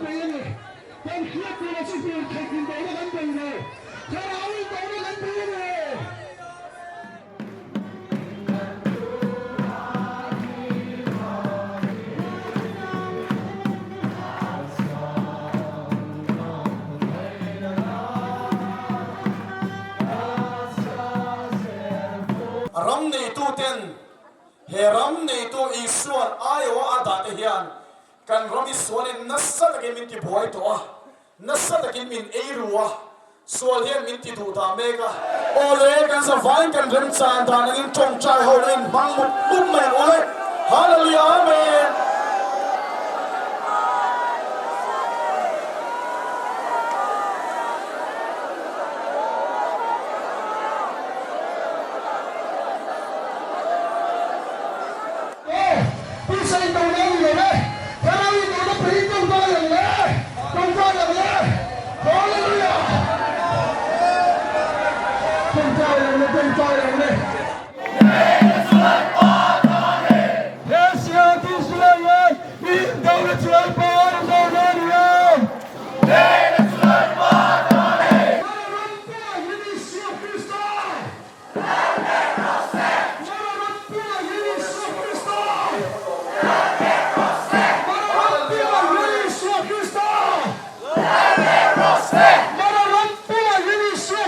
bei a ni. Kan hriat tura chu hmel theih indona kan bei lo, thlarau indona kan bei a ni. Ram neituten he ram neitu Isua'n aiawha a dah te hian kan ram i sualin nasa takin min tibuai tawh a, nasa takin min ei ru a, sual hian min ti duh dah mek a. Aw le, kan zavaiin kan remchan dan angin tawngtai ho na in hmang mup mup mai ang aw le. Hallelujah Amen. Aw, pisa in do na ni lo e, Thlarau in do na pei tawng vai ang le, tawng vai ang le, Hallelujah! Tawng vai ang le, tawng vai ang le. He siang ti sulai hian in do na chuai pa in do na ni e. Mara ram pawh hi Isua Krista. Mara ram pumah hian Isua Krista! Mara ram pumah hian Isua Krista! Mara ram pumah hian Isua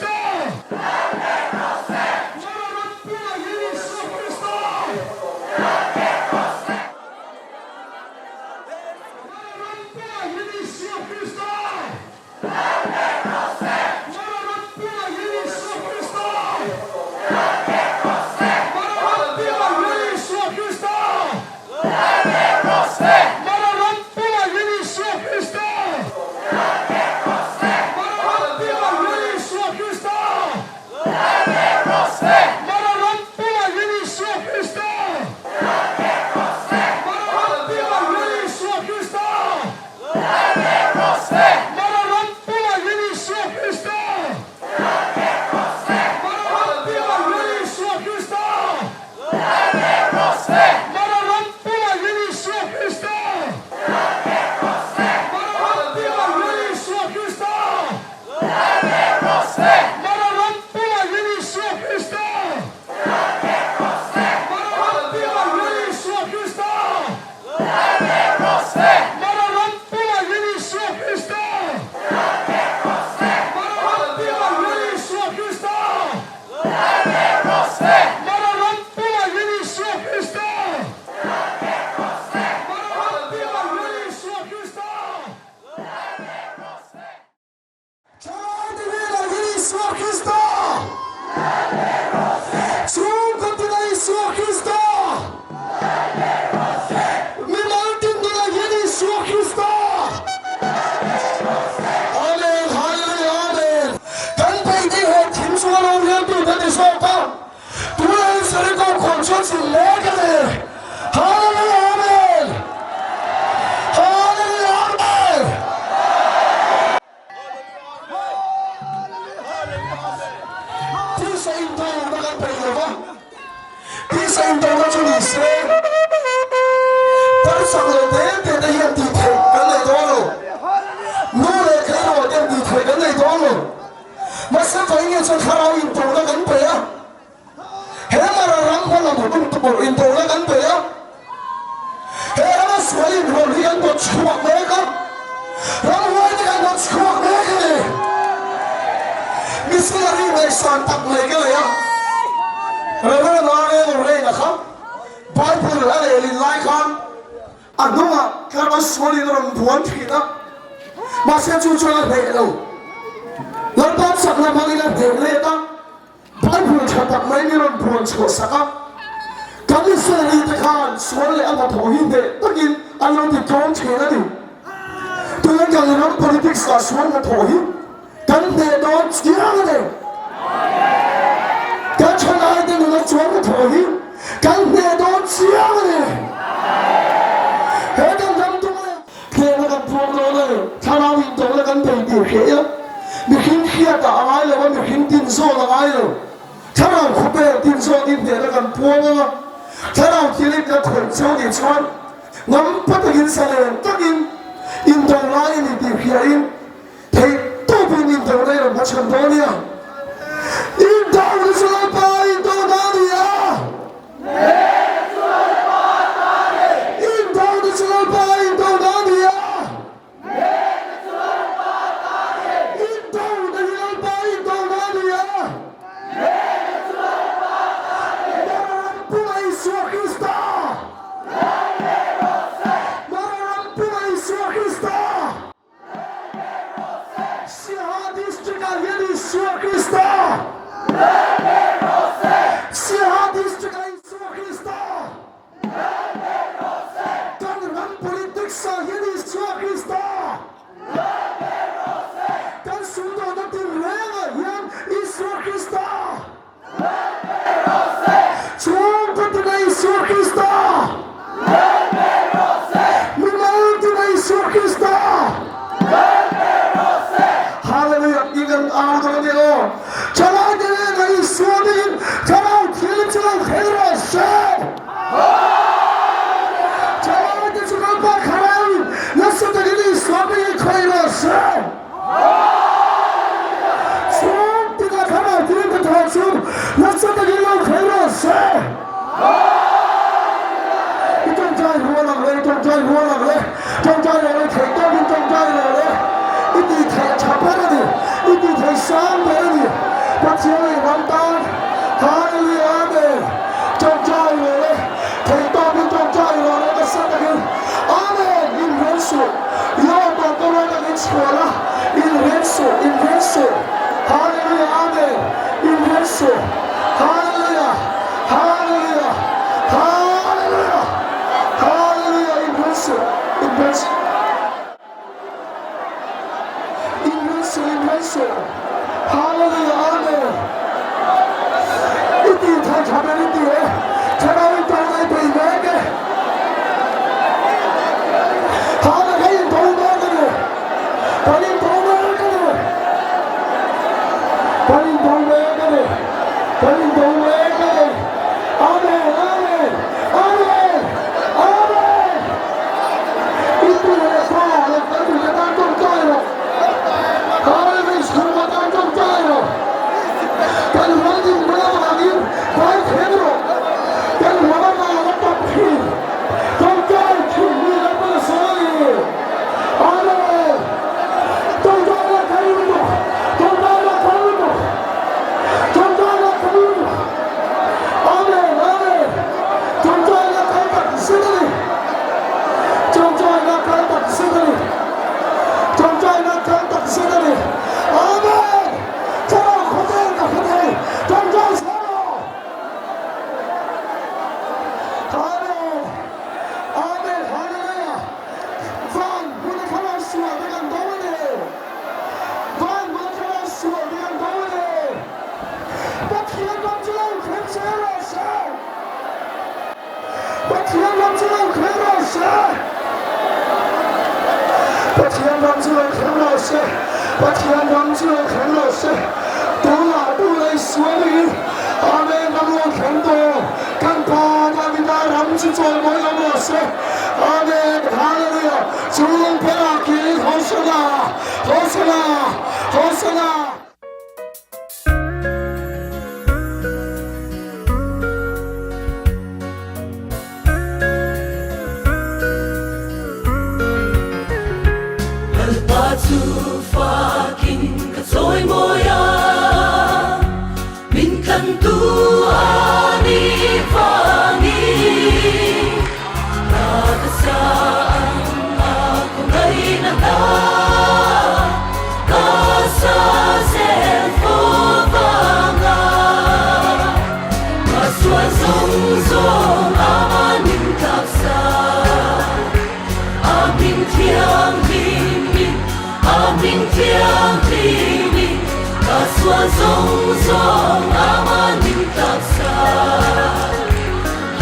Krista! Mara ram pumah hian Isua Krista! Mara ram pumah hian Isua Krista! Mara ram pumah hian Isua Krista! Mara ram pumah hian Isua Krista! Mara ram pumah hian Isua Krista! Mara ram pumah hian Isua Krista! Mara ram pumah hian Isua Krista! Thalai te hnenah hian Isua Krista! Chhungkaw tinah Isua Krista! Mimal tin nunah hian Isua Krista! Amen! Hallelujah! Amen! Kan peih ding he thim chunga lo rial tu kan ni zawk a, tunah hian Jericho khuan chuan chin mek a ni. Hallelujah! Amen! Hallelujah! Amen! Tisa intawna kan peih lo va, tisa intawna chu ni se tarsak lo te te te hian tih theih kan nei dawn lo, nu leh tleirawl ten tih theih kan nei dawn lo. Mahse vawiin chuan thlarau intawna kan peih a, He mara ram hma lam hun tur indona kan bei a, he rama sual inrawn hi kan dawt chhuak mek a, ramhuai te kan dawt chhuak mek a ni. Missionary ngaihsan tak mai ka nei a, Reverend R.A. Lorraine-a kha Bible a lehlin lai khan a hnungah tlarva sualin a rawn buan thin a, mahse chu chuan a hneh lo. Lalpa chakna hmangin a hneh let a. Bible tha tak mai min rawn buan chhuah sak a, kan Israeli te khan sual leh a hnathawh hi hneh takin an lo ti tlawm thin a ni. Tuna kan ram politics ah sual hnathawh hi kan hneh dawn chiang a ni. Kan thalai te nuna sual hnathawh hi kan hneh dawn chiang a ni. He kan ram tum a. Hnehna kan phuak dawn a ni. Thlarau intawhna kan bei tih hreh a, mihring hriatah a ngai lo a, mihring tinzawn a ngai lo. Thlarau khawpel tinzawnin hnehna kan puang ang a, thlarau thilin kan khawih cheu nih chuan ngam pa takin zalen takin Indo lai a ni tih hriain theih tawpin indona i rawn hmachhan dawn nia. Indona chu Lalpa indona a ni a. Indona chu Lalpa indona a ni a. Indona hi Lalpa indona a ni a. Mara Isua Krista. Mara ram puma Isua Krista. Siaha District ah hian Isua Krista. Siaha District ah Isua Krista. Kan ram politics ah hian Isua Krista. Kan sumdawna tinreng ah hian Isua Krista. Chhungkaw tina Isua Krista. Mimal tina Isua Krista. Hallelujah tih kan au dawn a ni aw. Thalai te nena Isua dingin Thlarau Thianghlim chu lo thleng rawh se. Thalai te chu Lalpa Thlarauin nasa takin Isua dingin khawih rawh se. Chhung tika thlarau tir ka thawh chu nasa takin lo thleng rawh se. I tawngtai rual ang le, i tawngtai rual ang le, tawngtai lo le theih tawkin tawngtai lo le. I tih theih tha ber a ni, i tih theih sang ber a ni. Pathian leh ram tan Hallelujah Amen. Tawngtai lo le, theih tawkin tawngtai lo le nasa takin Amen. Inren suh. Yehova ka rawn ang in chhuah a, in ren suh, in ren suh. Hallelujah, Amen. In ren suh. Hallelujah, Hallelujah, Hallelujah, Hallelujah, in ren suh, in ren suh. In ren suh, in ren suh. Hallelujah, Amen. I ti thei tha ber i ti e, Thlarau in tawng ai bei mek e. Hana kha in do mek a ni. Kan in do mek a ni. Kan in do mek a ni. Kan in do mek a ni. Amen, amen, amen, amen. I tu leh fa leh kan tu te tan tawngtai rawh. Hallelujah, chhungkaw tan tawngtai rawh. Kan rual ding mai avangin vai then rawh. Kan rual avanga tawp thin, tawngtai thin mi Lalpa la sawi a ni. Amen. Tawngtai la kal lutuk, tawngtai la kal lutuk, tawngtai la kal lutuk. Amen, amen. Tawngtai la kal tak zet a ni. Tawngtai la kal tak zet a ni. Tawngtai la kal tak zet a ni. Amen. Thlarau khawvel ka hre thei, tawngtai zel aw. Amen, Amen, Hallelujah. Van hmuna thlarau sual te kan do a ni. Van hmuna thlarau sual te kan do a ni. Pathian ram chu lo thleng zel rawh se. Pathian ram chu lo thleng rawh se. Pathian ram chu lo thleng rawh se. Pathian ram chu lo thleng rawh se. Tunah tu lei sual in Amen ram lo thleng tawh. Kan Pa Davida ram chu chawimawi awm rawh se. Amen Hallelujah. Chung pherah khi Hosanna Hosanna Hosanna. Lalpa chu fakin ka chawi mawi a, min tlantu a nih vangin. Ka ka sa ang a khawngaihna hla, ka sa zel fo vanga. Ka sual zawng zawng ama ning tlak sa, a hming thianghlimin, a hming thianghlimin. Ka sual zawng zawng ama ning tlak sa.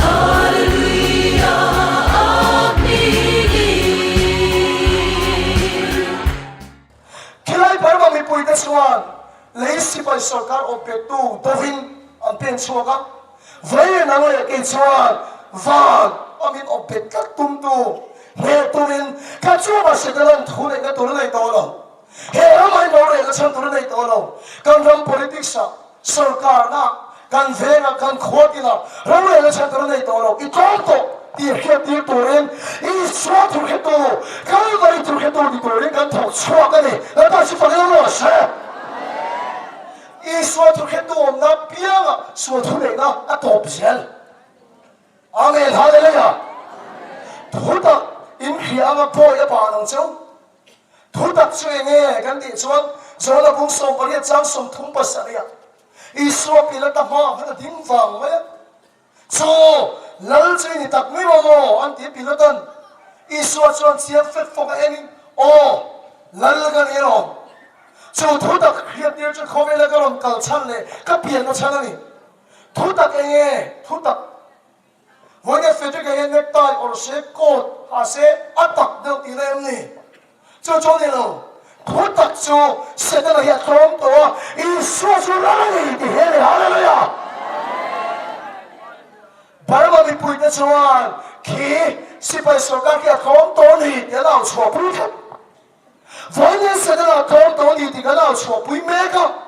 Hallelujah, a hmingin. Khilai Burma mipuite chuan lei sipai sorkar awpbettu dovin an pen chhuak a, vawiin ang leh kei chuan van a min awpbet tlat tumtu. Hneh turin ka chungah Setana'n thu neihna tur a nei tawh lo. He ramah hi rorelna chhan tur a nei tawh lo. Kan ram politics-ah, sorkarnaah, kan vengah, kan khua tinah rorelna chhan tur a nei tawh lo. I tlawm tawh tih hriattir turin Isua thurhretu, Kalvari thurhretu ni turin kan thawk chhuak a ni. Lalpa chu fak ilo rawh se. Isua thurhretu awmna piangah sual thuneihna a tawp zel. Amen Hallelujah Thutak in hria anga pawi a ban ang cheu. Thutak chu enge kan tih chuan Johana bung 18 chang 37 ah Isua Pilata hmaah khan a ding vang mai a. Chu Lal chu i ni tak mai maw an ti Pilatan Isua chuan chiang fek fawk a enin Aw Lal ka ni alawm. Chu thutak hriattir chu khawvela ka rawn kal chhan leh ka pianna chhan a ni. Thu tak eng nge? Thu tak. Vawiin Frederick-a hian necktie awrh se, coat ha se, a tak deuh tihna em ni? Chu chu a ni lo. Thu tak chu Setana hi a tlawm tawh a, Isua chu ram a ni tih hi a ni. Hallelujah! Burma mipuite chuan khi sipai sorkar khi a tlawm tawh a ni tih an au chhuahpui tlat. Vawiin Setana tlawm tawh ni tih kan au chhuahpui mek a,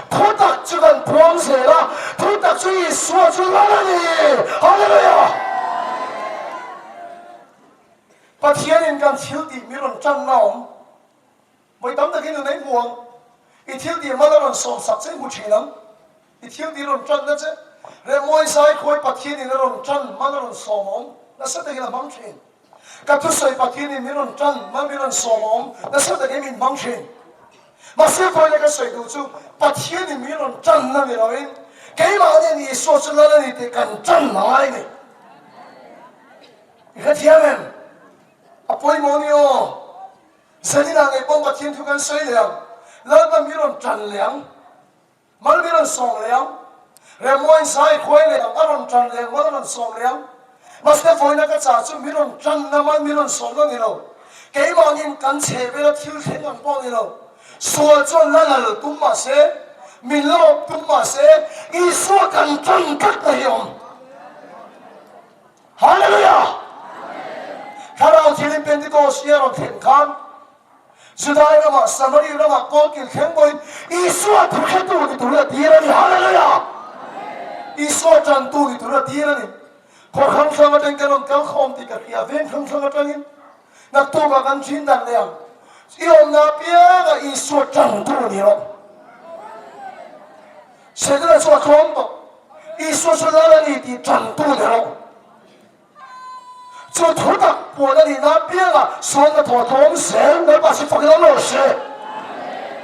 thutak chu kan puang zel a, thutak chu Isua chu lal a ni! Hallelujah! Pathianin kan thil tih mi rawn tanna awm. Vawi tam takin nuna i hmu ang. I thil tih mal a rawn sawm sak che i hmu thin ang. I thil tih rawn tanna che Remmawi Zaikhawi Pathianin a rawn tan mal a rawn sawm awm nasa takin a hmang thin. Ka thusawi Pathianin min rawn tan mal min rawn sawm awm nasa takin min hmang thin. Mahse vawiina ka sawi duh chu Pathianin min rawn tanna ni loin keimahni Isua chu lal a ni tih kan tan ngai a ni. I hrethiam em? A pawimawh ni aw. Zaninah ngei pawh Pathian thu kan sawi leh ang. Lalpa min rawn tan leh ang. Mal min rawn sawm leh ang. Remmawiin zai khuai leh ang, a rawn tan leh ang, mal a rawn sawm leh ang. Mahse vawiina ka chah chu min rawn tanna mal min rawn sawmna ni lo. Keimahniin kan chheh vela thil thleng ang pawh ni lo. Sual chuan la lal tum mah se, min la awp tum mah se, Isua kan tan tlatna hi a awm. Hallelujah! Thlarau thilin Pentecost hi a rawn thlen khan, Judai ramah, Samari ramah kawlkil thleng pawhin Isua thuhretu ni tur a tir a ni. Hallelujah! Isua tantu ni tur a tir a ni. Khaw hrang hrang atangin kan rawn kal khawm tih ka hria, veng hrang hrang atangin. Naktukah kan thin dan leh ang. I awmna apianga Isua tantu ni rawh. Setana chu a tlawm tawh. Isua chu lal a ni tih tantu ni rawh. Chu thu tak puan a nihna apianga sawn a thaw tlawm zel Lalpa chu fak ilo lo se.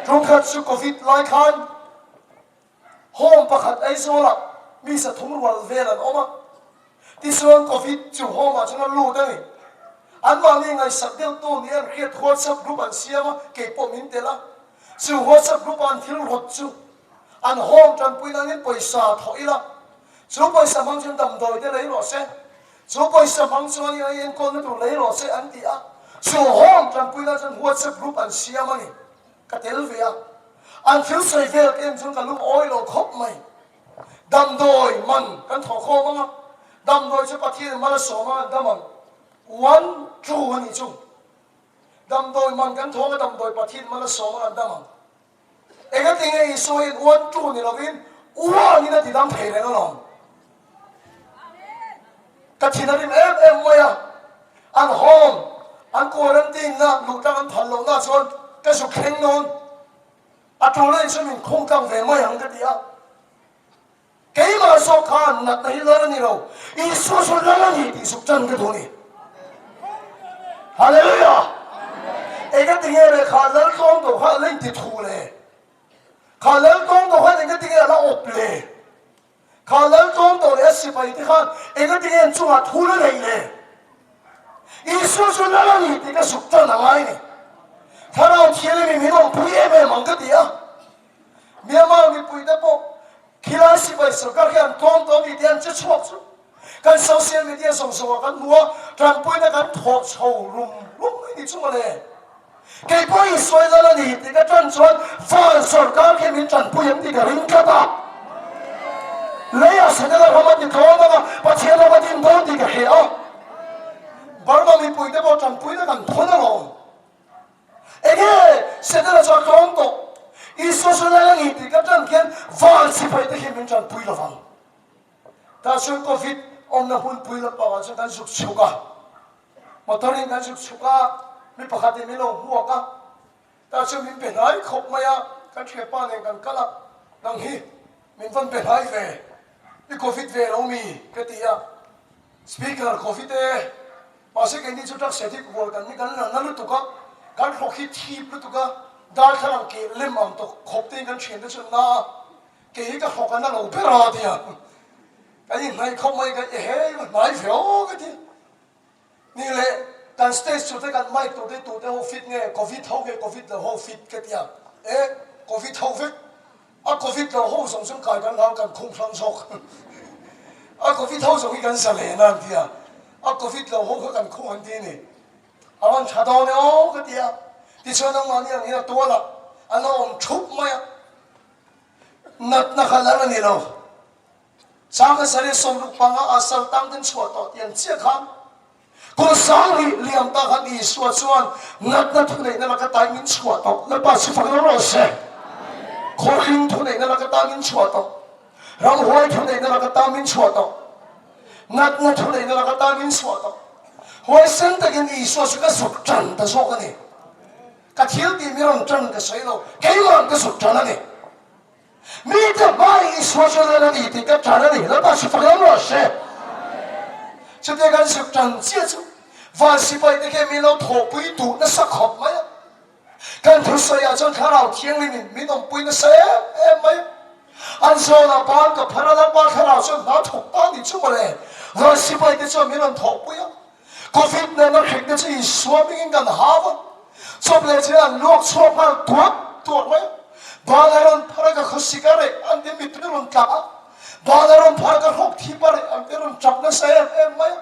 Ṭumkhat chu Covid lai khan home pakhat Aizawlah mi sathum rual vel an awm a, tichuan Covid chu home ah chuan a lut a ni. Anmahni ngaihsak deuhtu nih an hriat WhatsApp group an siam a, kei pawh min tel a. Chu WhatsApp group a an thil rawt chu an home tanpui nangin pawisa thawh ila, Chu pawisa hmang chuan damdawi te lei rawh se, chu pawisa hmang chuan i enkawlna tur lei rawh se an ti a. Chu home tanpuina chuan WhatsApp group an siam a ni. Ka tel ve a. An thil sawi vel ka en chuan ka lungawi lo khawp mai. Damdawi man kan thawh khawm ang a, damdawi chu Pathianin mal a sawm ang an dam ang. One, two a nih chu. Damdawi man kan thawng a, damdawi Pathianin mal a sawm ang an dam ang. Engatinge Isua hian uan tu ni lovin uanin a ti dam thei reng alawm? Ka thin a rim em em mai a, an home, an quarantine na luh tlang an phal lohna chuan ka zuk thleng dawn, a tul a insawn min khung tlang ve mai ang ka ti a. Keimah zawk khan natna hi lal a ni lo, Isua chu lal a ni tih zuk tan ka duh a ni. Hallelujah! Engatinge le kha lal tlawm tawh kha a la inti thu le? Kha lal tlawm tawh khan engatinge a la awp le? Kha lal tlawm tawh leh a sipai te khan engatinge an chungah thu la nei le? Isua chu lal a ni tih ka zuk tan a ngai ni. Thlarau Thianghlim min awmpui em em ang ka ti a. Myanmar mipuite pawh khilai sipai sorkar hi an tlawm tawh a ni tih an che chhuak chu kan social media zawng zawngah kan hmu a, tanpuina kan thawh chho rum rum mai ni chu mawle. Kei pawh Israel lal a ni tih ka tan chuan van sorkar khi min tanpui ang tih ka ring tlat a. Leiah Setana ram a ti tlawm ang a, Pathian ram a din dawn tih ka hria a. Burma mipuite pawh tanpuina kan thawn alawm. Enge Setana chu a tlawm tawh? Isua chu lal a ni tih ka tan khian van sipai te khi min tanpui lo vang. Tah chuan Covid awmna hmunpui lampangah chuan kan zuk chhuk a, motor in kan zuk chhuk a, mi pakhat in min lo hmuak a, tah chuan min be hnai khawp mai a, kan thianpa nen kan kal a, nang hi min vawn be hnai ve, i Covid ve lo mi? ka ti a, Speaker Covid e, mahse keini chu drugs addict rual kan ni, kan la na lutuk a, kan hlawk hi thip lutuk a, darthlalang keh lem ang tawk khawp te in kan thiante chu an na a, Kei hi ka hlawk a na lo ber a tia kan inhnaih khawp mai ka ehe ka hnai ve aw ka ti. Ni leh kan stage tur te kan mic tur te tu te ho fit nge covid ho nge covid lo ho fit ka tia e covid ho vek a covid lo ho zawng chuan kai kan hlau kan khung hrang zawk a covid ho zawng hi kan zalen a an tia a covid lo ho kha kan khung an ti ni a rawn tha dawn e aw ka tia tichuan nangmahni ang hian a tual a an lo awm thup mai a. Natna kha lal a ni lo. Chang Zari 65 ah saltang ten chhuah tawh tih an chiah khan kum 20 liam ta khan Isua chuan natna thuneihna laka tain min chhuah tawh. Lalpa chu fak lo rawh se. Khawhring thuneihna laka tain min chhuah tawh. Ramhuai thuneihna laka tain min chhuah tawh. Natna thuneihna laka tain min chhuah tawh. Huaisen takin Isua chu ka zuk tan ta zawk a ni. Ka thil tih mi rawn tan ka sawi lo, keimah ka zuk tan a ni. Mite hmai Isua chu lel a ni tih ka tan a ni, Lalpa si fak lam rawh se. Chutia kan zuk tan chiah chu van sipai te khian min lo thawhpui duh nasa khawp mai a. Kan thusawi ah chuan Thlarau Thianghlim in min awmpui nasa em em mai a. An zawnah ban ka phar a, Lalpa Thlarau chuan hna thawk ta ni chu mawle. Van sipai te chuan min rawn thawhpui a. Covid nena hrekna chu Isua hmingin kan hau a, chawp leh chin an luak chhuak nghal tuak tuak mai a. Ban a rawn phar a, ka khawsik a reh an ti mittui rawn tla a, ban a rawn phar a, ka hrawk thip a reh an ti rawn tap nasa em em mai a.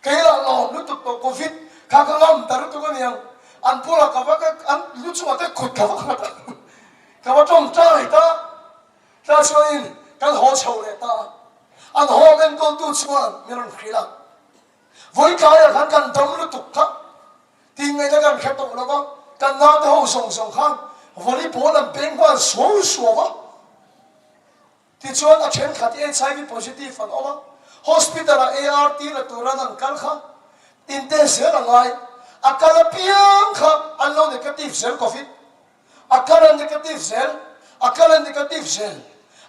Kei lah lawm lutuk tawh Covid kha ka ngam ta lutuk a niang, an bulah ka va ka an lu chungah te kut ka va khat a, ka va tawngtai ta. Tah chuanin kan haw chho leh ta a, an home enkawltu chuan min rawn hrilh a, Vawi tlaiah khan kan dam lutuk kha tih ngaihna kan hre tawh lo va, kan naute ho zawng zawng khan volleyball an peng nghal suau suau a. Tichuan a thenkhat HIV positive an awm a, hospital ah ART la turan an kal kha inte zel a ngai, a kal apiang kha an lo negative zel covid. A kal a negative zel, a kal a negative zel.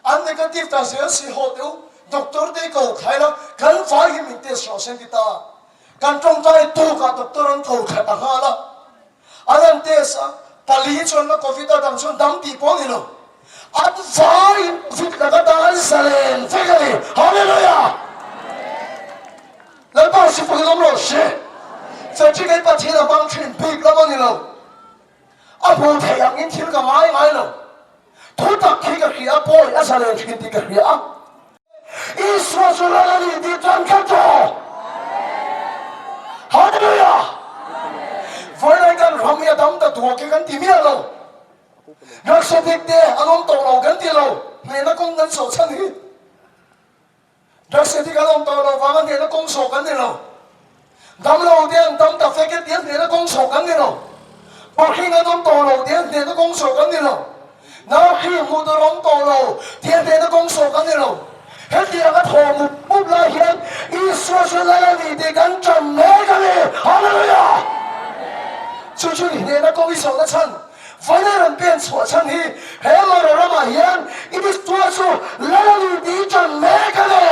An negative ta zel si haw teh u, doctor te ko thlai la, kan vai hi min test rawh se an ti ta. Kan tawngtai tukah doctor an ko thla ta nghal a, an han test a, pali chuan la covid a dang chuan dam tih pawh a ni lo. An vai in covid laka ta an zalen vek a ni. Hallelujah! Lalpa sipai lawm rawh se. Certificate Pathian a hmang thin bik lam a ni lo. A hmuh theih angin thil ka ngai ngai lo. Thu tak khi ka hria a, pawi a zalen thin tih ka hria a. Isua chu lal a ni tih chuan ka tawh. Hallelujah! Vawiin kan ram hi a dam ta duak hi kan ti miah lo. Drugs addict te an awm tawh lo kan ti lo. Hnehna kawng kan sawh chhan hi. Drugs addict an awm tawh loh vanga hnehna kawng sawh kan ni lo. Damlo te an tam ta fek e tia hnehna kawng sawh kan ni lo. Pahring an awm tawh lo tia hnehna kawng sawh kan ni lo. Nauhri hmuh tur awm tawh lo tia hnehna kawng sawh kan ni lo. Hetiang a thaw mup mup lai hian Isua chu lal a ni tih kan ṭan mek a ni. Hallelujah! Chu chu hnehna kawng i sawhna chhan. Vawilei rawn pen chhuah chhan hi he Mara ramah hian Isua chu lal a ni tih i ṭan mek a ni.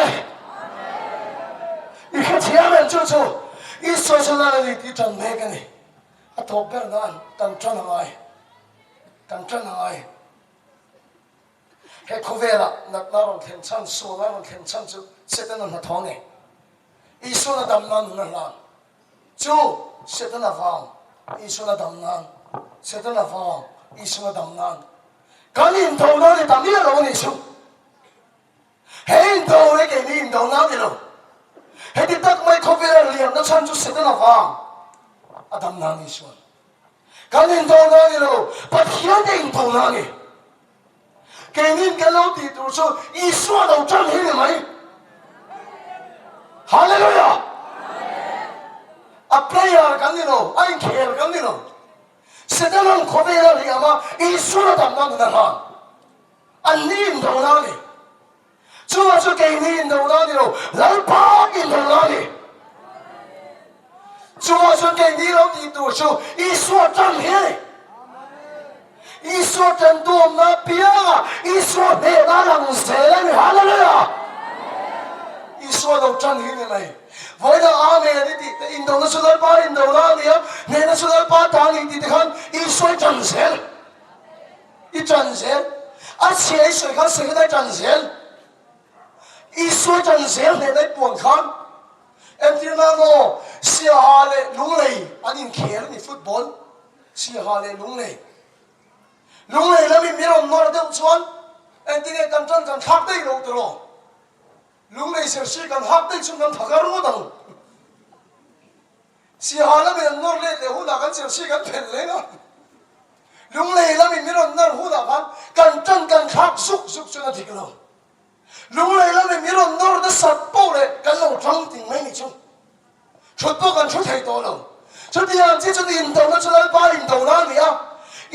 I hrethiam em chu chu Isua chu lal a ni tih i ṭan mek a ni. A tawp ber nan kan ṭan a ngai, kan ṭan a ngai. He khawvelah natna rawn thlen chhan, sualna rawn thlen chhan chu Setana hnathawh a ni. Isuan a dam nan nun a hlan. Chu Setana vang Isuan a dam nan, Setana vang Isuan a dam nan kan indo na ni ta miah lo a nih chu. He indo hi keini indo na a ni lo. Heti tak mai khawvela liamna chhan chu Setana vang a dam nan Isuan kan indo na a ni lo, Pathian te indo na a ni. Keinin kan lo tih tur chu Isua lo tan hi ni mai. Hallelujah! A player kan ni lo, a inkhel kan ni lo. Setana'n khawvel a hliam a, Isuan a damna nun a hlan. An ni indona a ni. Chuvang chu keini indona a ni lo, Lalpa indona a ni. Chuvang chuan keini lo tih tur chu Isua tan hi a ni. Isua tan tuamna apianga Isua hnehna lang zel a ni. Hallelujah! Isua lo tan hi ni mai. Vawiina Amen i tih te, indona chu Lalpa indona a ni a, hnehna chu Lalpa ta a ni tih te khan Isua i tan zel. I ṭan zel. A chhia i sawi khan sawi i ṭan zel. Isua i ṭan zel hnehna i puan khan entir nan aw Siaha leh Lunglei an inkhel a ni football Siaha leh Lunglei. Lunglei lamin min rawn nawr deuh chuan engtinge kan ṭan kan thlak daih lo tiraw. Lunglei sersi kan hak daih chuan kan phakar ngawt ang. Siaha lamin an nawr let leh hunah kan Chelsea kan phelh leng a, Lunglei lamin min rawn nawr hunah khan kan tan kan thlak zuk zuk chuan a dik lo. Lunglei lamin min rawn nawr nasat poh leh kan lo tang ting mai ni chu. Thut pawh kan thu thei tawh lo. Chutiang chi chuan indona chu Lalpa indona a ni a,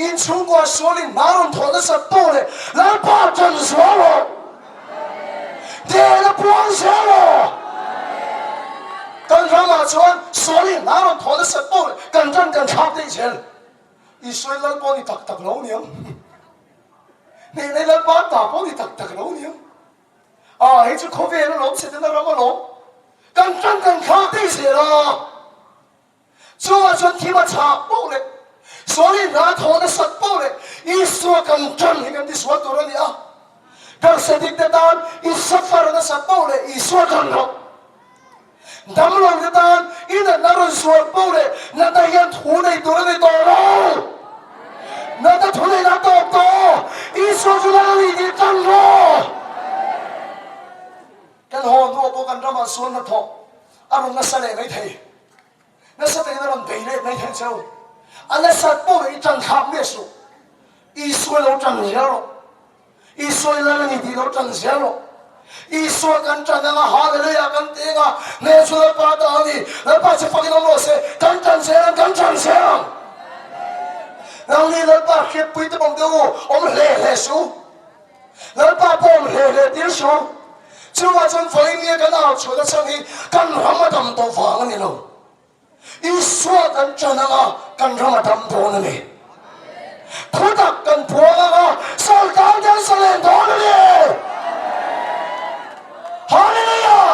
inchhungkua sualin hma rawn thawh nasat poh leh Lalpa tan zual rawh. Dela puang zel aw! Kan ramah chuan sualin hna rawn thaw nasat pawh leh kan ran kan thlak daih zel. Israel lal pawh ni tak tak lo niang. Hnehna Lalpa ta pawh ni tak tak lo niang. Ah, hei chu khawvel alawm, Setana ram alawm. Kan ran kan thlak daih zel a. Chungah chuan thim a chhah poh leh sualin hna thaw nasat poh leh Isua kan tan hi kan tisual tur a ni a. Taksa dikte tan i suffer nasat poh leh Isua tan rawh. Damlo te tan i natna rawn sual poh leh natna hian thu nei tur a ni tawh lo. Natna thu neihna a tawp tawh. Isua chu lal a ni tih tan rawh. Kan haw hnuah pawh kan ramah sual hnathawh a rawn nasa leh mai thei. Nasa takin a rawn bei let mai thei cheu. A nasat pawh i tan thlak miah suh. Isua lo tan zel rawh. Isua i lal a ni tih lo tan zel rawh. Isua kan tan anga Hallelujah kan ti anga hmel chu Lalpa ta a ni. Lalpa chu fakin awm rawh se. Kan tan zel ang, kan tan zel ang. Nangni Lalpa hriatpui te bawm deuh u, awm hle hle suh. Lalpa pawh awm hle hle tir suh. Chuvah chuan vawiin nia kan au chhuahna chhan hi kan ram a dam tawh vang a ni lo. Isua kan ṭan anga kan ram a dam dawn a ni. Thutak kan puang anga sawrkar te an salen dawn a ni. Hallelujah!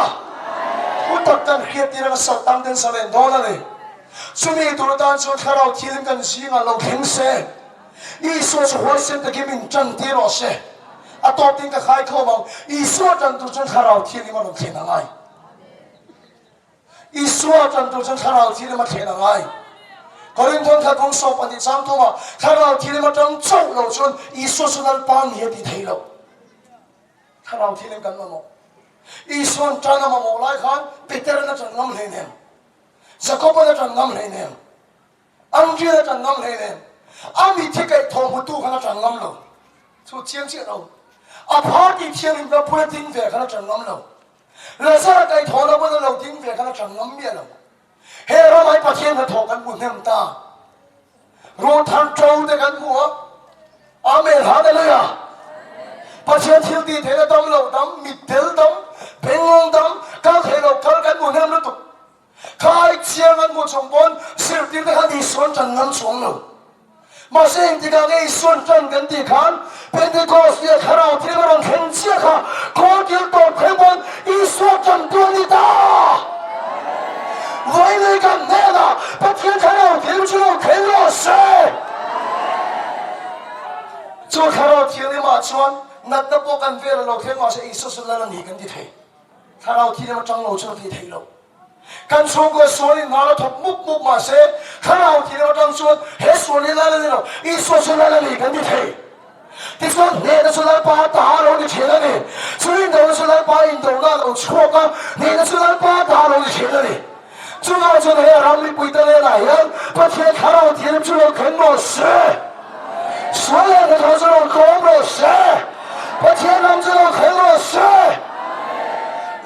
Thutak kan hriattir anga sawrkar te an salen dawn a ni. Chumi tur atan chuan thlarau thilim kan zingah lo thleng se. Isua chu huaisen takin min tan tir rawh se. A tawpin ka khai khawm ang. Isua tan tur chuan Thlarau Thianghlim a rawn thlen a ngai. Isua tan tur chuan Thlarau Thianghlim a thlen a ngai. Korinthon thla kawng sawp pahnih chang thumah Thlarau Thianghlim atang chauh lo chuan Isua chu Lalpa ni a ti thei lo. Thlarau Thianghlim kan mamawh. Isua'n tan a mamawh lai khan Peteran a tan ngam hleinem. Jakoban a tan ngam hleinem. An rian a ṭan ngam hleinem. A mitthi kaih thaw hmutu khan a ṭan ngam lo. Chu chiang chiah lo. A party thianghlimna bula ding ve khan a ṭan ngam lo. Lazara kaih thawhna bula lo ding ve khan a ṭan ngam miah lo. He ramah hi Pathian hnathawh kan hmu hnem ta. Ruhthar ṭo te kan hmu a. Amen Hallelujah. Pathian thil tih theihna dam lo dam, mitdel dam, bengngawng dam, kal thei lo kal kan hmu hnem lutuk. Khai chiang an hmu chung pawn zirtir te khan Isuan tan ngam chuang lo. Mahse engtikah nge Isuan tan kan tih khan Pentecost nia thlarau thil a rawn thleng chiah kha kawlkil tawp thleng pawn Isua tan tu a ni ta. Vawiin kan hnenah Pathian thlarau thil chu lo thleng rawh se. Chu thlarau thianghlimah chuan natna pawh kan vel a lo thleng mahse Isua chu lal a ni kan ti thei. Thlarau thi lem atang lo chuan a ti thei lo. Kan chhungkua sualin hna la thawk mup mup mah se, thlarau thi lem atang chuan he sual hi lal a ni lo, Isua chu lal a ni kan ti thei. Tichuan hnehna chu Lalpa ta a lo ni thin a ni. Chu indona chu Lalpa indona a lo chhuak a, hnehna chu Lalpa ta a lo ni thin a ni. Chuvang chuan he ram mipuite hnenah hian Pathian thlarau thi lem chu lo thleng rawh se. Sual leh hnathawh chu lo tlawm rawh se. Pathian ram chu lo thleng rawh se.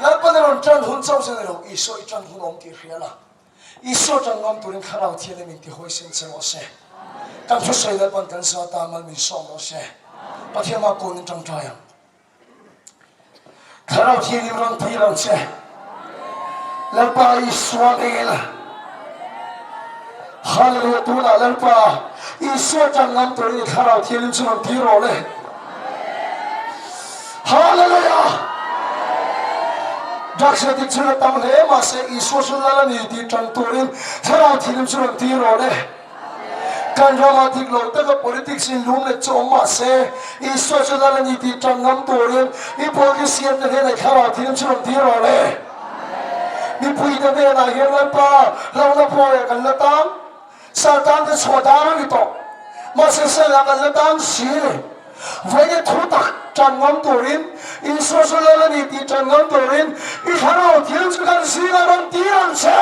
Lalpan a rawn tan hun chauh chu a ni lo, Isua i tan hun awm tih hria la. Isua ṭang ngam turin Thlarau Thianghlim in tihawisin che rawh se. Kan thusawi Lalpan kan zah atan mal min sawm rawh se. Pathian mah kunin ṭangṭai ang. Thlarau Thianghlim rawn tir ang che. Lalpa Isua hmel. Hallelujah tunah Lalpa Isua ṭang ngam turin i Thlarau Thianghlim chu rawn tir rawh le. Hallelujah! Drugs leh dik chu la tam hle mahse Isua chu lal a ni tih ṭan turin Thlarau Thianghlim chu rawn tir rawh le. Kan ramah dik lo taka politics in lum leh chu awm mahse Isua chu lal a ni tih ṭan ngam turin i politician te hnenah i Thlarau Thianghlim chu rawn tir rawh le. Mipuite hnenah hian Lalpa hlauhna pawh kan la tang. Satan te chhuah dan a ni tawh. Mahse sela kan la tan si ni. Vawiin thu tak tan ngam turin, Isua chu lal a ni tih tan ngam turin i thlarau thil chu kan zingah rawn tir ang che.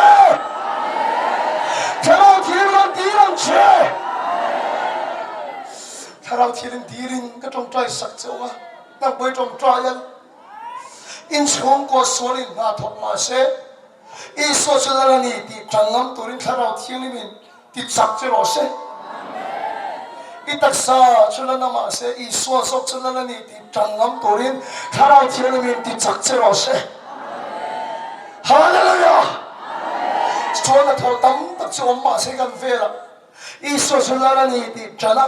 Thlarau thil rawn tir ang che. Thlarau thil in tirin ka tawngtai sak cheu a, nang pawh i tawngtai a. Inchhungkaw sual in hna thawk mahse, Isua chu lal a ni tih ṭan ngam turin Thlarau Thianghlimin ti chak che rawh se. I taksa chu la na mah se, Isua zawk chu lal a ni tih ṭan ngam turin Thlarau Thianghlimin ti chak che rawh se. Hallelujah! Chuan a thaw tam tak chu awm mah se kan velah Isua chu lal a ni tih ṭan a,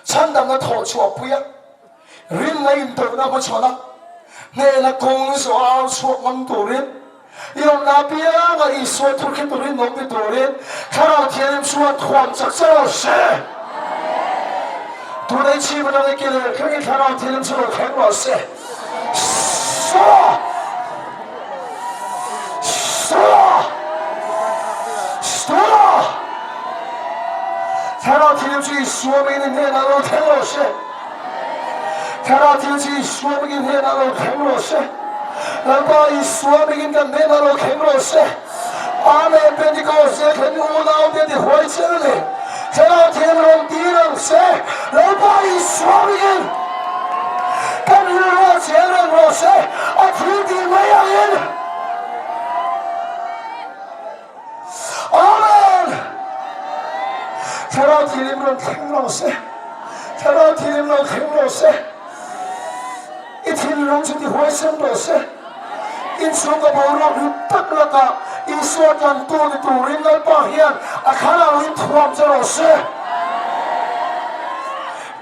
chhandamna thawh chhuahpui a, Rinna intohna hmachhawn a, hnehna kawng zawh a au chhuak ngam turin, i awmna apianga Isua thu hre turin awm ni turin Thlarau Thianghlim chuan thuam chak che rawh se. Tuna i chhim atang i ke leh thleng i Thlarau Thianghlim chu lo thleng rawh se. Sua! Sua! Sua! Thlarau Thianghlim chu Isua mingin i hnenah lo thleng rawh se. Thlarau thil chu Isua mingin hnenah lo thleng rawh se. Lalpa Isua mingin kan hnenah lo thleng rawh se. Amen Pentecost zel thlen unau te ti huai chian a ni. Thlarau thil rawn tir ang se. Lalpa Isua mingin kan rilruah chian reng rawh se. A thil tih mai angin. Amen! Thlarau thilim rawn thleng rawh se. Thlarau thilim lo thleng rawh se. I thinlung chu ti huaisen rawh se. Inchhung ka boruak hlim tak lakah Isua tlantu ni turin Lalpa hian a thlarau in thuam che rawh se.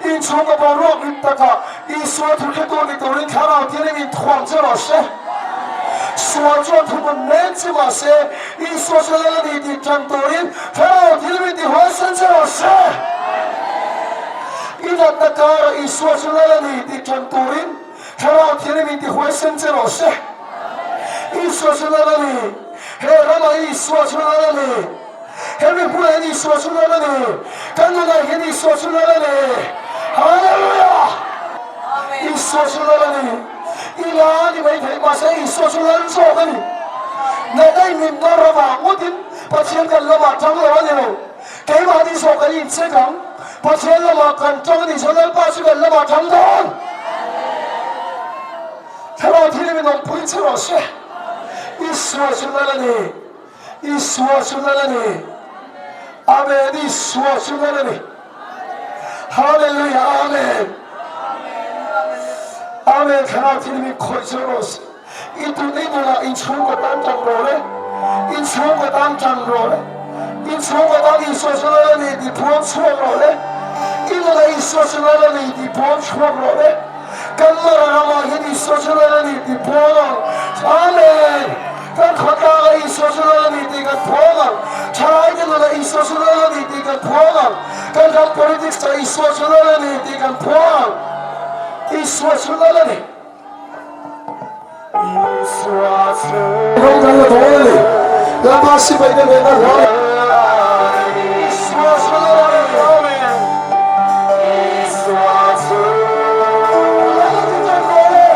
Inchhung ka boruak hlim takah Isua thuhretu ni turin Thlarau Thianghlim in thuam che rawh se. Sual chuan thunun mek che mah se, Isua chu lal a ni tih tan turin Thlarau Thianghlim in ti huaisen che rawh se. I natna karah Isua chu lal a ni tih tan turin Thlarau Thianghlim in ti huaisen che rawh se. Isua chu lal a ni. He ramah Isua chu lal a ni. Hemi hmunah hian Isua chu lal a ni. Kan nunah hian Isua chu lal a ni. Hallelujah! Isua chu lal a ni. I la a ni mai thei, mahse Isua chu lal zawk a ni. Natna in min nawr avang ngawtin Pathian kan lamah tang lo a ni lo. Keimahni zawk kan incheck ang. Pathian lamah kan tang a nih chuan Lalpa chu kan lamah tang dawn. Thlarau thil min awmpui che rawh se. Isua chu lal a ni. Isua chu lal a ni. Amen Isua chu lal a ni. Hallelujah Amen. Amen Thlarau thil min khawih chu rawh se. I tun i nunah in chhungkaw tan tan rawh le. In chhungkaw tan tan rawh le. In chhungkaw tan Isua chu lal a ni tih puang chhuak rawh le. I nunah Isua chu lal a ni tih puang chhuak rawh le. Kan mara ramah hian Isua chu lal a ni tih puang ang. Amen. Kan khawtlanga Isua chu lal a ni tih kan phuang ang. Thalaite nunah Isua chu lal a ni tih kan phuang ang. Kan ram politics ah Isua chu lal a ni tih kan phuang ang. Isua chu lal a ni. Isua chu. Ram kan la dawn a ni. Lalpa sipaite nena hla. Isua chu lal a ni. Amen. Isua chu lal a ni tan dawn e.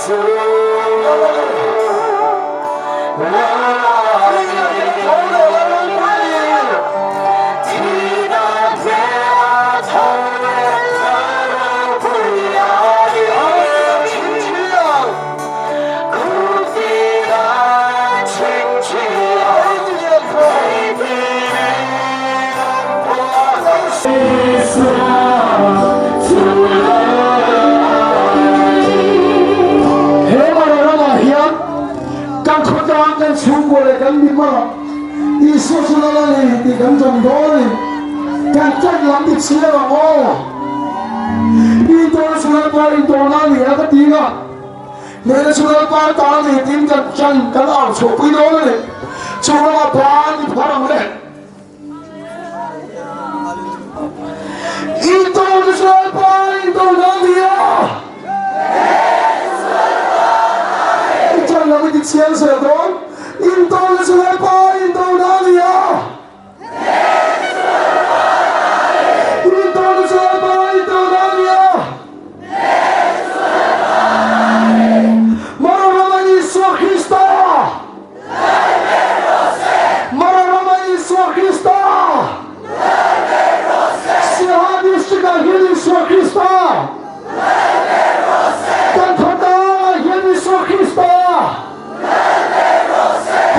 He Mara ramah hian kan khawtlang, kan chhungkua leh kan mimara Isua chu lal a ni tih kan ṭan dawn a ni. Kan ṭan lam dik si lo ang aw. Intawn chu Lalpa intawn a ni a ka ti a. Hnehna chu Lalpa ta a ni tiin kan ṭan kan au chhuahpui dawn a ni. Chu ramah ban i phar ang le. Intawn chu Lalpa intawn a ni a. I ṭan lam i ti chiang zel dawn. Intawn chu Lalpa intawn a ni a.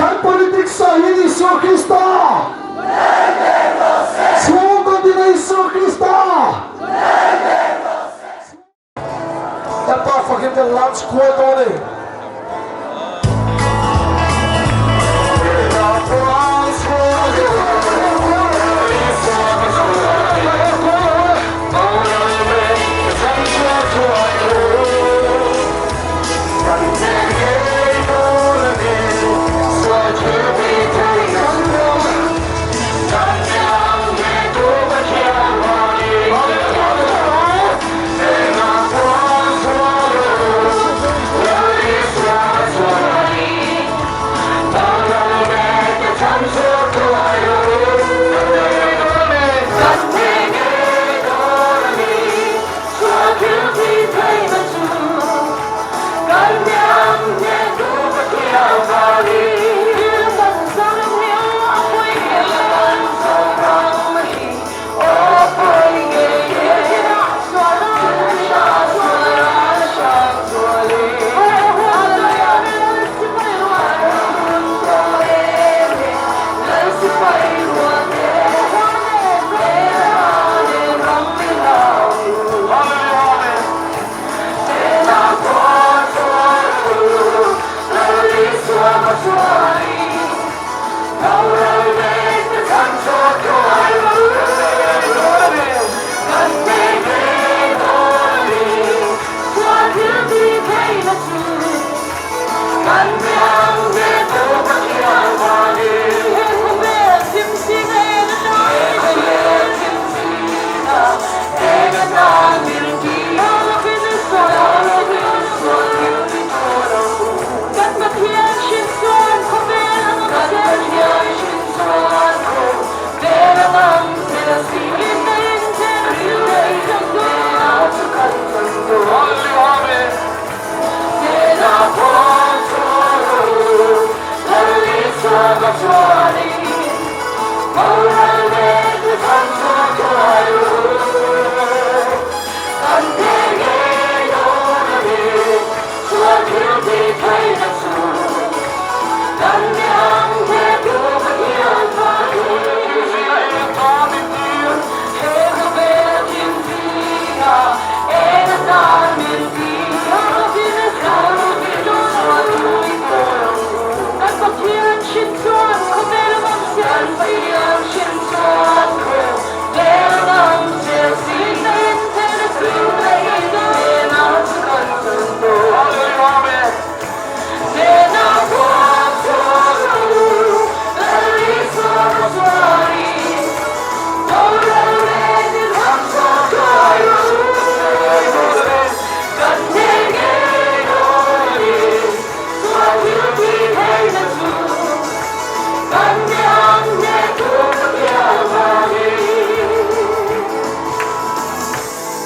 Kan politics ah hian Isua Krista Chhungkaw dina Isua Krista Kan pa fakin kan lunch kual dawn a ni.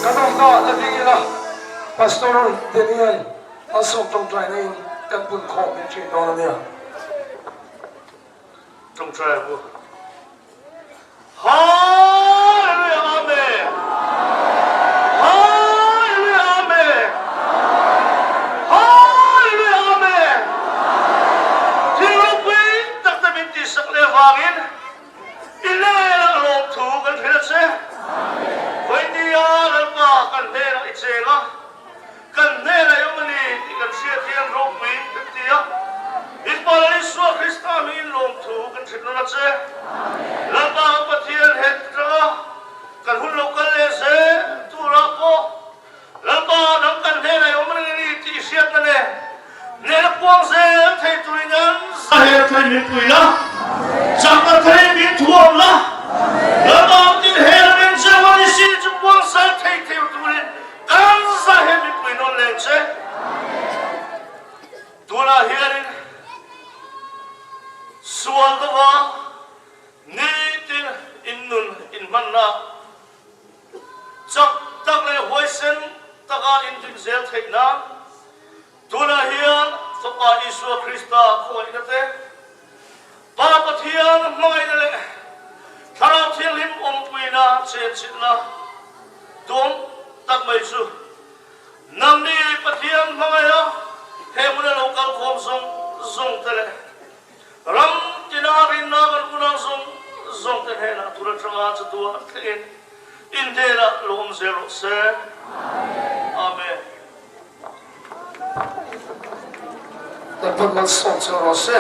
Kan awmna la ding ila Pastor Daniel. Malsawm tawngtaina in kan pun khawm leh thin dawn a nia. Tawngtai ang u. Hallelujah Amen Hallelujah Amen Hallelujah Amen Thil ropui tak te min tihsak leh vangin i hnenah lawmthu kan hrilh a che. Vawinia Lalpa kan hnenah i cheng a. Kan hnenah i awm a ni tih kan hriat hian ropui kan ti a. Inpal Isua Krista hmingin lawmthu kan hrilh nawn a che. Lalpa kan Pathian het atanga kan hun lo kal leh zel turah pawh Lalpa nang kan hnenah i awm reng a ni tih i hriatna nen hnena puang zel thei turin an Zahel thei min pui la, chakna thei min thuam la, Lalpa ang tin hel a men cheu a ni si chu puang zel thei thei turin Kan za he mipui nawn leng che. Tunah hianin sual dova nitin innun inhmanna chak tak leh huaisen taka inrin zel theih nan tunah hian Fapa Isua Krista khawngaihna te, Pa Pathian hmangaihna leh Thlarau Thianghlim awmpuina chenchilhna duam tak mai chu nangni Pathian hmangaiha he hmuna lo kal khawm zawng zawng te leh ram tina rinna kan unau zawng zawng te hnenah tur atanga chatuan thlengin in hnenah lo awm zel rawh se. Amen. Lalpan malsawm che rawh se.